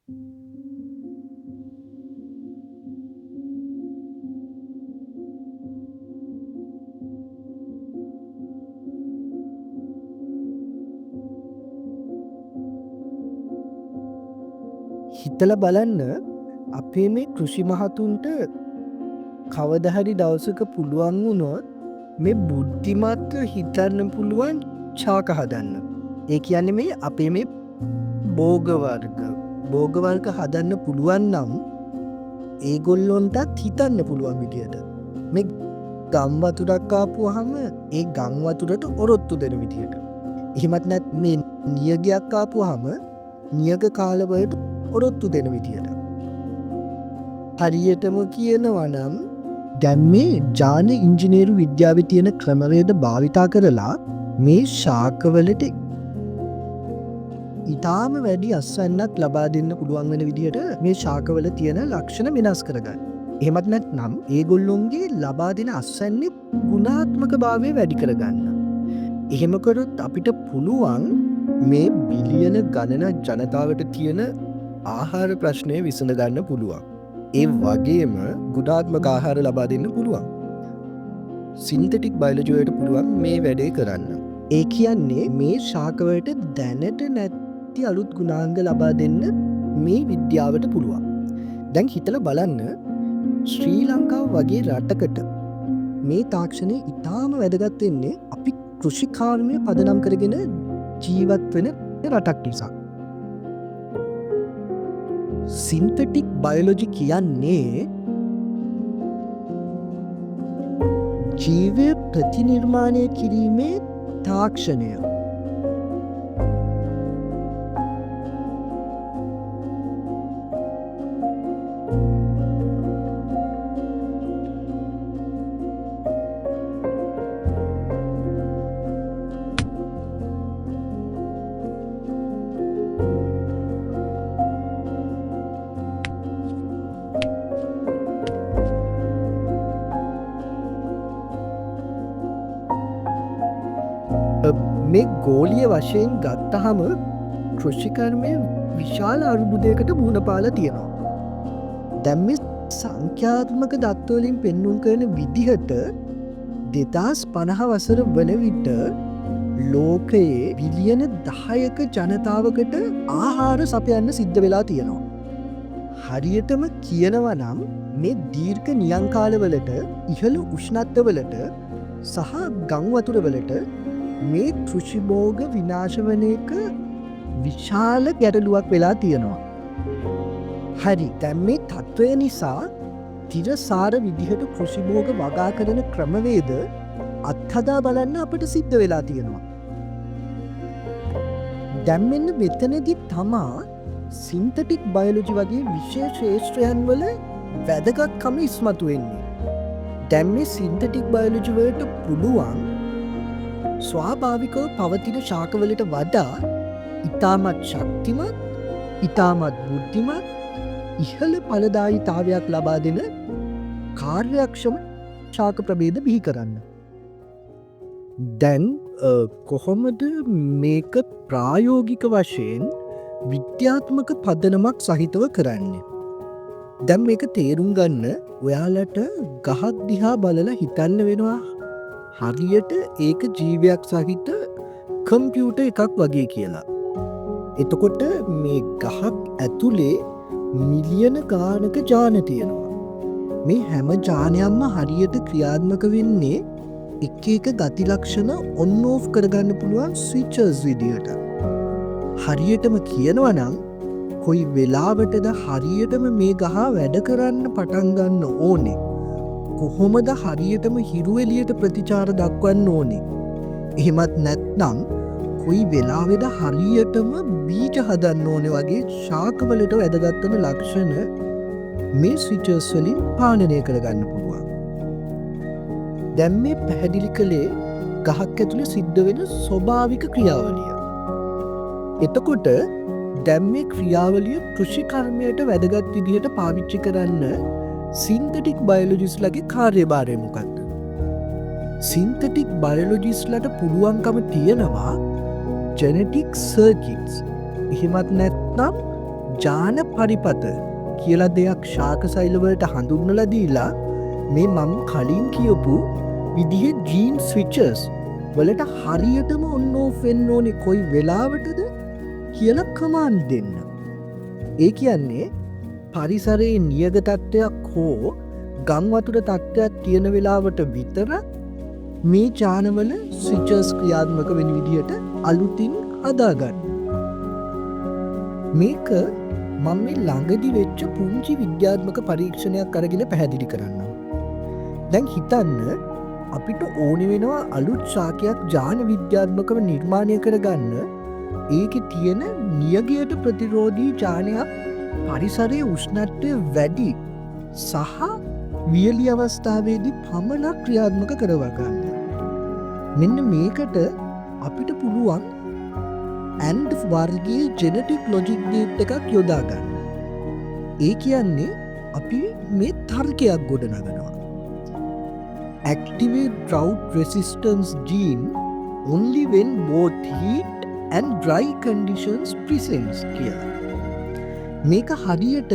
හිතලා බලන්න, අපේ මේ කෘෂි මහතුන්ට කවදා හරි දවසක පුළුවන් වුණොත් මේ බුද්ධිමත්ව හිතන්න පුළුවන් ශාක හදන්න. ඒ කියන්නේ මේ අපේ මේ භෝග වර්ග. භෝග වර්ග හදන්න පුළුවන් නම් ඒගොල්ලොන්ටත් හිතන්න පුළුවන් විදියට. මේ ගම් වතුරක් ආපුවාම ඒ ගම් වතුරට ඔරොත්තු දෙන විදියට. එහෙමත් නැත්නම් මේ නියගයක් ආපුවාම නියග කාලවලට ඔරොත්තු දෙන විදියට. හරියටම කියනවා නම් දැන් මේ ජාන ඉංජිනේරු විද්‍යාවේ තියෙන ක්‍රමවේද භාවිතා කරලා මේ ශාකවලට ඉතාම වැඩි අස්වැන්නක් ලබා දෙන්න පුළුවන් වෙන විදියට මේ ශාකවල තියෙන ලක්ෂණ වෙනස් කරගන්න. එහෙමත් නැත්නම් ඒගොල්ලොන්ගේ ලබා දෙන අස්වැන්නේ ගුණාත්මක භාවය වැඩි කරගන්න. එහෙම කරොත් අපිට පුළුවන් මේ බිලියන ගණන ජනතාවට තියෙන ආහාර ප්‍රශ්නය විසඳ ගන්න පුළුවන්. ඒ වගේම ගුණාත්මක ආහාර ලබා දෙන්න පුළුවන්. සින්තටික් බයොලොජි වලට පුළුවන් මේ වැඩේ කරන්න. ඒ කියන්නේ මේ ශාකවලට දැනට නැති අලුත් ගුණාංග ලබා දෙන්න මේ විද්‍යාවට පුළුවන්. දැන් හිතලා බලන්න, ශ්‍රී ලංකාව වගේ රටකට මේ තාක්ෂණය ඉතාම වැදගත් වෙන්නේ අපි කෘෂිකාර්මය පදනම් කරගෙන ජීවත් වෙන රටක් නිසා. සින්තටික් බයොලොජි කියන්නේ ජීවය ප්‍රතිනිර්මාණය කිරීමේ තාක්ෂණය. මේ ගෝලීය වශයෙන් ගත්තහම කෘෂිකර්මය විශාල අර්බුදයකට මුහුණ පාලා තියෙනවා. දැන් මේ සංඛ්‍යාත්මක දත්තවලින් පෙන්නුම් කරන විදිහට 2050 වසර වන විට ලෝකයේ බිලියන 10ක ජනතාවකට ආහාර සපයන්න සිද්ධ වෙලා තියෙනවා. හරියටම කියනවා නම් මේ දීර්ඝ නියං කාලවලට, ඉහළ උෂ්ණත්වවලට සහ ගම් වතුරවලට මේ කෘෂි භෝග විනාශ වන එක විශාල ගැටලුවක් වෙලා තියෙනවා. හරි, දැන් මේ තත්ත්වය නිසා තිරසාර විදිහට කෘෂි භෝග වගා කරන ක්‍රමවේද අත්හදා බලන්න අපට සිද්ධ වෙලා තියෙනවා. දැන් මෙන්න මෙතනදි තමා සින්තටික් බයොලොජි වගේ විෂය ක්ෂේත්‍රයන් වල වැදගත්කම ඉස්මතු වෙන්නේ. දැන් මේ සින්තටික් බයොලොජි වලට පුළුවන් ස්වාභාවිකව පවතින ශාකවලට වඩා ඉතාමත් ශක්තිමත්, ඉතාමත් බුද්ධිමත්, ඉහළ ඵලදායීතාවයක් ලබා දෙන කාර්යක්ෂම ශාක ප්‍රභේද බිහි කරන්න. දැන් කොහොමද මේක ප්‍රායෝගික වශයෙන් විද්‍යාත්මක පදනමක් සහිතව කරන්නේ? දැන් මේක තේරුම් ගන්න ඔයාලට ගහක් දිහා බලලා හිතන්න වෙනවා හරියට ඒක ජීවයක් සහිත කම්පියුටර් එකක් වගේ කියලා. එතකොට මේ ගහක් ඇතුලේ මිලියන ගානක ජාන තියෙනවා. මේ හැම ජානයක්ම හරියට ක්‍රියාත්මක වෙන්නේ එක එක ගති ලක්ෂණ ඔන් ඕෆ් කරගන්න පුළුවන් ස්විචර්ස් විදියට. හරියටම කියනවා නම් කොයි වෙලාවටද හරියටම මේ ගහ වැඩ කරන්න පටන් ගන්න ඕනේ, කොහොමද හරියටම හිරු එළියට ප්‍රතිචාර දක්වන්න ඕනේ, එහෙමත් නැත්නම් කොයි වෙලාවෙද හරියටම බීජ හදන්න ඕනේ වගේ ශාකවලට වැදගත් වන ලක්ෂණ මේ ස්විචර්ස් වලින් පාලනය කරගන්න පුළුවන්. දැන් මේ පැහැදිලි කළේ ගහක් ඇතුලේ සිද්ධ වෙන ස්වභාවික ක්‍රියාවලිය. එතකොට දැන් මේ ක්‍රියාවලිය කෘෂිකර්මයට වැදගත් විදිහට පාවිච්චි කරන්න සින්තටික් බයොලොජිස්ට්ලගේ කාර්යභාරය මොකක්ද? සින්තටික් බයොලොජිස්ට්ලට පුළුවන්කම තියෙනවා ජෙනටික් සර්කිට්ස්, එහෙමත් නැත්නම් ජාන පරිපත කියලා දෙයක් ශාක සෛලවලට හඳුන්වලා දීලා මේ මම කලින් කියපු විදිහේ ජීන් ස්විචස් වලට හරියටම ඔන් ඕෆ් වෙන්න ඕනේ කොයි වෙලාවටද කියලා කමාන්ඩ් දෙන්න. ඒ කියන්නේ පරිසරයේ නියග තත්ත්වයක් හෝ ගම් වතුර තත්ත්වයක් තියෙන වෙලාවට විතර මේ ජානවල ස්විචස් ක්‍රියාත්මක වෙන විදිහට අලුතින් හදාගන්න. මේක මම මේ ළඟදි වෙච්ච පුංචි විද්‍යාත්මක පරීක්ෂණයක් අරගෙන පැහැදිලි කරන්නම්. දැන් හිතන්න අපිට ඕනි වෙනවා අලුත් ශාකයක් ජාන විද්‍යාත්මකව නිර්මාණය කරගන්න. ඒකේ තියෙන නියගයට ප්‍රතිරෝධී ජානයක් පරිසරයේ උෂ්ණත්වය වැඩි සහ වියලි අවස්ථාවේදී පමණක් ක්‍රියාත්මක කරවා ගන්න. මෙන්න මේකට අපිට පුළුවන් ඇන්ඩ් වර්ගයේ ජෙනටික් ලොජික් ගේට් එකක් යොදා ගන්න. ඒ කියන්නේ අපි මේ තර්කයක් ගොඩනගනවා. Activate drought resistance gene only when both heat and dry conditions presents කියලා. මේක හරියට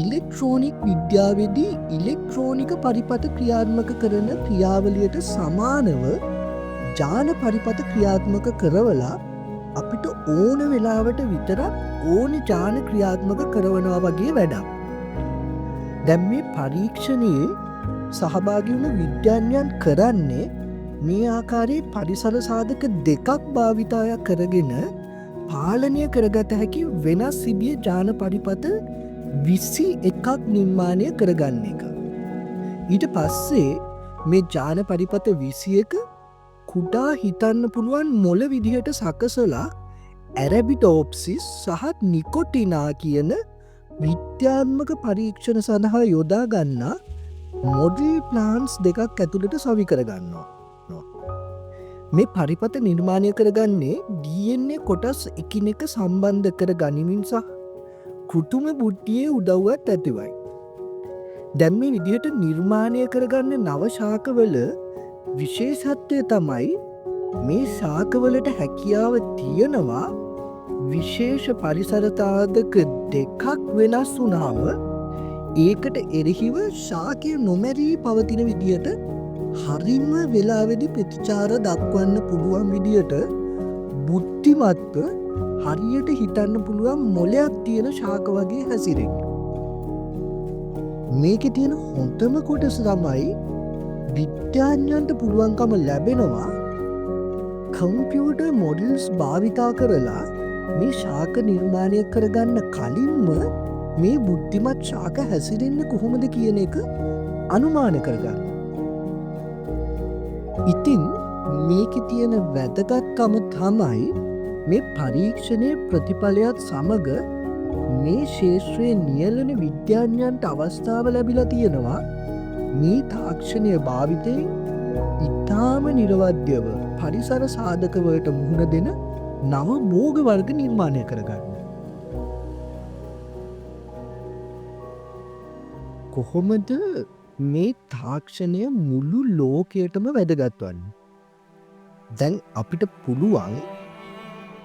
ඉලෙක්ට්‍රෝනික විද්‍යාවේදී ඉලෙක්ට්‍රෝනික පරිපත ක්‍රියාත්මක කරන ක්‍රියාවලියට සමානව ජාන පරිපත ක්‍රියාත්මක කරවලා අපිට ඕන වෙලාවට විතරක් ඕනි ජාන ක්‍රියාත්මක කරවනවා වගේ වැඩක්. දැන් මේ පරීක්ෂණයේ සහභාගී වුණ විද්‍යාඥයන් කරන්නේ මේ ආකාරයේ පරිසර සාධක දෙකක් භාවිතය කරගෙන පාලනය කරගත හැකි වෙනස් විදිහේ ජාන පරිපත 21ක් නිර්මාණය කරගන්න එක. ඊට පස්සේ මේ ජාන පරිපත 21 කුඩා හිතන්න පුළුවන් මොළ විදිහට සකසලා ඇරබිඩෝප්සිස් සහ නිකොටිනා කියන විද්‍යාත්මක පරීක්ෂණ සඳහා යොදා ගන්නා මොඩල් ප්ලාන්ට්ස් දෙකක් ඇතුළට සවි කරගන්නවා. මේ පරිපත නිර්මාණය කරගන්නේ DNA කොටස් එකිනෙක සම්බන්ධ කර ගනිමින් සහ කෘතුම බුද්ධියේ උදව්වත් ඇතිවයි. දැන් මේ විදිහට නිර්මාණය කරගන්න නව ශාකවල විශේෂත්වය තමයි මේ ශාකවලට හැකියාව තියෙනවා විශේෂ පරිසර සාධක දෙකක් වෙනස් වුණාම ඒකට එරෙහිව ශාකය නොමැරී පවතින විදිහට හරිම වෙලාවෙදි ප්‍රතිචාර දක්වන්න පුළුවන් විදිහට බුද්ධිමත්ව හරියට හිතන්න පුළුවන් මොලයක් තියෙන ශාක වගේ හැසිරෙන්න. මේකේ තියෙන හොඳම කොටස තමයි විද්‍යාඥයන්ට පුළුවන්කම ලැබෙනවා කම්පියුටර් මොඩල්ස් භාවිතා කරලා මේ ශාක නිර්මාණය කරගන්න කලින්ම මේ බුද්ධිමත් ශාක හැසිරෙන්නේ කොහොමද කියන එක අනුමාන කරගන්න. ඉතින් මේකේ තියෙන වැදගත්කම තමයි මේ පරීක්ෂණයේ ප්‍රතිඵලයත් සමග මේ ක්ෂේත්‍රයේ නියැලෙන විද්‍යාඥයන්ට අවස්ථාව ලැබිලා තියෙනවා මේ තාක්ෂණය භාවිතයෙන් ඉතාම නිරවද්‍යව පරිසර සාධකවලට මුහුණ දෙන නව භෝග වර්ග නිර්මාණය කරගන්න. කොහොමද මේ තාක්ෂණය මුළු ලෝකයටම වැදගත් වන්නේ? දැන් අපිට පුළුවන්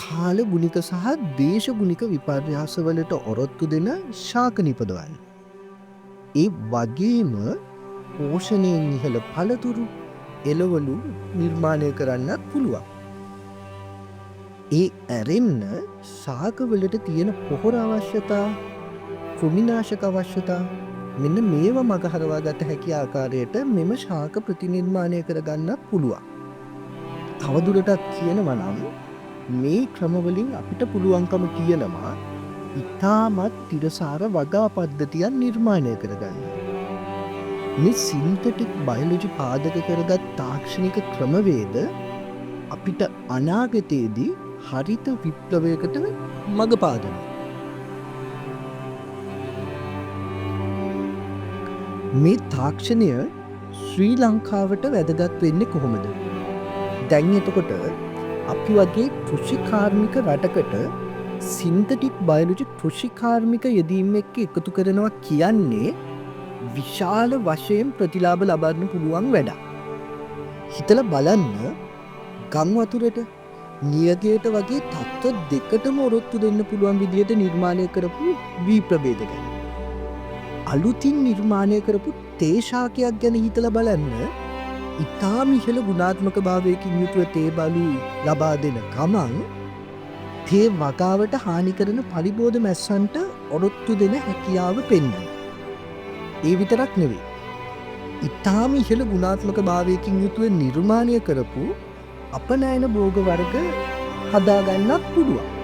කාලගුණික සහ දේශගුණික විපර්යාසවලට ඔරොත්තු දෙන ශාක නිපදවන්න. ඒ වගේම පෝෂණයෙන් ඉහළ පළතුරු එළවලු නිර්මාණය කරන්නත් පුළුවන්. ඒ ඇරෙන්න ශාකවලට තියෙන පොහොර අවශ්‍යතා, කෘමිනාශක අවශ්‍යතා මෙන්න මේවා මගහරවා ගත හැකි ආකාරයට මෙම ශාක ප්‍රතිනිර්මාණය කරගන්නත් පුළුවන්. තවදුරටත් කියනවා නම් මේ ක්‍රමවලින් අපිට පුළුවන්කම තියෙනවා ඉතාමත් තිරසාර වගා පද්ධතියක් නිර්මාණය කරගන්න. මේ සින්තටික් බයොලොජි පාදක කරගත් තාක්ෂණික ක්‍රමවේද අපිට අනාගතයේදී හරිත විප්ලවයකට මඟ පාදනවා. මේ තාක්ෂණය ශ්‍රී ලංකාවට වැදගත් වෙන්නේ කොහොමද? දැන් එතකොට අපි වගේ කෘෂිකාර්මික රටකට සින්තටික් බයොලොජි කෘෂිකාර්මික යෙදීම් එක්ක එකතු කරනවා කියන්නේ විශාල වශයෙන් ප්‍රතිලාභ ලබන්න පුළුවන් වැඩක්. හිතලා බලන්න ගම් වතුරට, නියගයට වගේ තත්ත්ව දෙකටම ඔරොත්තු දෙන්න පුළුවන් විදිහට නිර්මාණය කරපු වී ප්‍රභේද ගැන. අලුතින් නිර්මාණය කරපු තේ ශාකයක් ගැන හිතලා බලන්න, ඉතාම ඉහළ ගුණාත්මක භාවයකින් යුතුව තේ බලු ලබා දෙන ගමන් තේ වගාවට හානි කරන පලිබෝධ මැස්සන්ට ඔරොත්තු දෙන හැකියාව පෙන්වනවා. ඒ විතරක් නෙවෙයි. ඉතාම ඉහළ ගුණාත්මක භාවයකින් යුතුව නිර්මාණය කරපු අපනයන භෝග වර්ග හදාගන්නත් පුළුවන්.